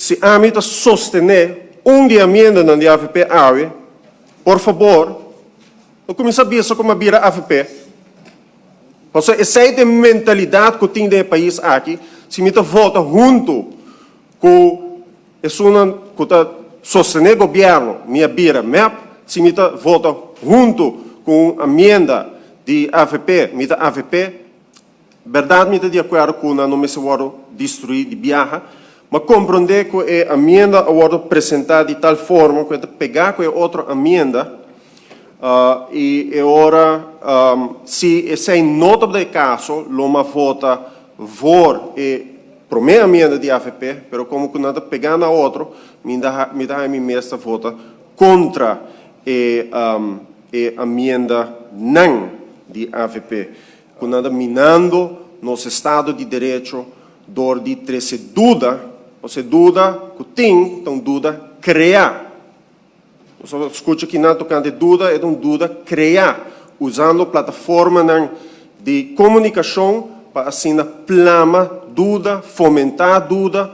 Si ami ta sostene un di amiendanan di avp awe, por fabor, no cuminsa bisa cu mi a bira avp. Pasobra esey ta e mentalidad cu tin den e pais aki, si mi ta vota hunto cu esunnan cu ta sostene gobierno, mi a bira mep, si mi ta vota hunto cu un amienda di avp, mi ta avp. Berdad mi ta di acuerdo cu nan no mester wordo destrui di biaha, ma comprende cu e amienda a wordo presenta di tal forma cu e ta pega cu e otro amienda y e ora si esey no tabata e caso lo ma vota voor e prome amienda di avp, pero como cu nan ta pega na otro mi ta haya mi mes ta vota contra e e amiendanan di avp. Ku nan ta minando nos estado di derecho dor di trese duda, pasobra e duda ku tin ta un duda kreá. Nos a skucha kinan tokante duda, e ta un duda kreá, usando plataformanan di komunikashon pa asina plama duda, fomentá duda.